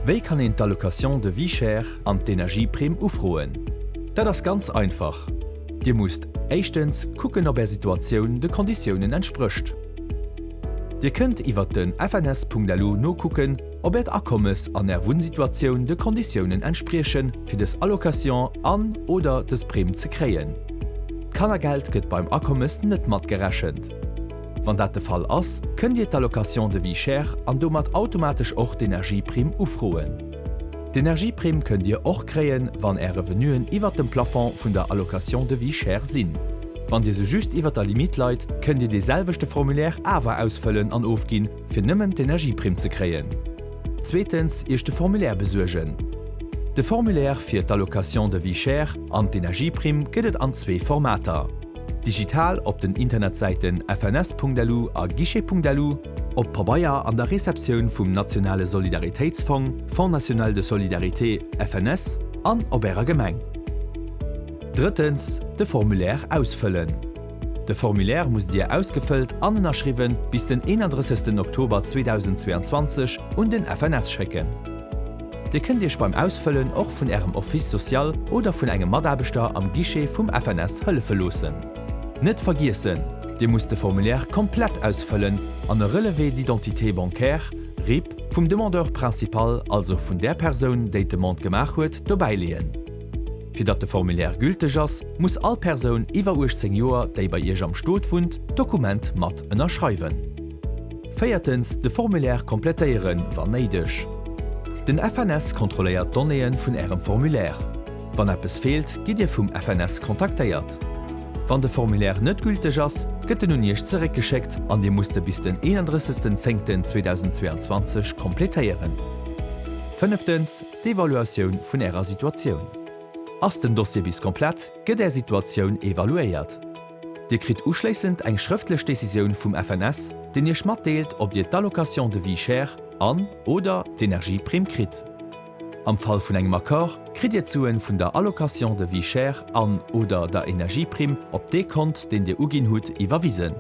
Wéi kann een d'Allocation de vie chère an d'Energieprimm ufroen? Dat ass ganz einfach, Dir musst éischtens kucken ob är Situatioun de Konditiounen entsprécht. Dir kënnt iwwert den fns.lu nokucken ob äert Akommes an är Wunnsituatioun de Konditiounen entspriechen fir dës Allocation an, oder dës Primm ze kréien. D'Kannergeld gëtt beim Akommes net matgerechent. Wann dat de Fall ass, kënnt Dir d'Allocation de vie chère an domat automatesch och d'Energieprimm ufroen. D'Energieprimm kënnt Dir och kréien, wann Är Revenuen iwwert dem Plafond vun der Allocation de vie chère sinn. Wann Dir sou just iwwert der Limitt leit, kënnt Dir dee selwechte Formulaire awer ausfëllen an ofginn, fir nëmmen d'Energieprimm ze kréien. Zweetens, Iech de Formulaire besuergen. De Formulaire fir d'Allocation de vie chère an d'Energieprimm gëtt et an zwee Formater. Digital op den Internetsäiten fns.lu a guichet.lu, op Pabeier an der Receptioun vum Nationale Solidaritéitsfong, Fonds national de solidarité, FNS, an op Ärer Gemeng. Drëttens, de Formulaire ausfëllen. De Formulaire musst Dir ausgefëllt an ënnerschriwwen bis den 31 Oktober 2022 un den FNS schécken. Dir kënnt Iech beim Ausfëllen och vun Ärem Office social oder vun engem Mataarbechter am Guichet vum FNS hëllefe loossen. Net vergiessen, Dir musst de Formulaire komplett ausfëllen an e Relevé d'identité bancaire, RIB, vum Demandeur principal, also vun där Persoun, déi d'Demande gemaach huet, dobäileeën. Fir datt de Formulaire gülteg ass, muss all Persoun iwwer 18 Joer, déi bei Iech am Stot wunnt, d'Dokument mat ënnerschreiwen. Véiertens, de Formulaire komplettéieren, wann néideg. Den FNS kontrolléiert d'Donnéeë vun Ärem Formulaire. Wann eppes feelt, gitt Dir vum FNS kontaktéiert. Wann de Formulaire net gülteg ass, gëtt en un Iech zeréckgeschéckt an Dir musst e bis den 31. 10. 2022 kompletéieren. Fënneftens, D'Evaluatioun vun Ärer Situatioun. Ass den Dossier bis komplett, gëtt Är Situatioun evaluéiert. Dir kritt uschléissend eng schrëftlech Decisioun vum FNS, deen Iech matdeelt, ob Dir d'Allocation de vie chère an, oder d'Energieprimm kritt. Am Fall vun engem Accord kritt Dir d'Suen vun der Allocation de vie chère an, oder der Energieprimm op dee Kont, deen Dir uginn hutt, iwwerwisen.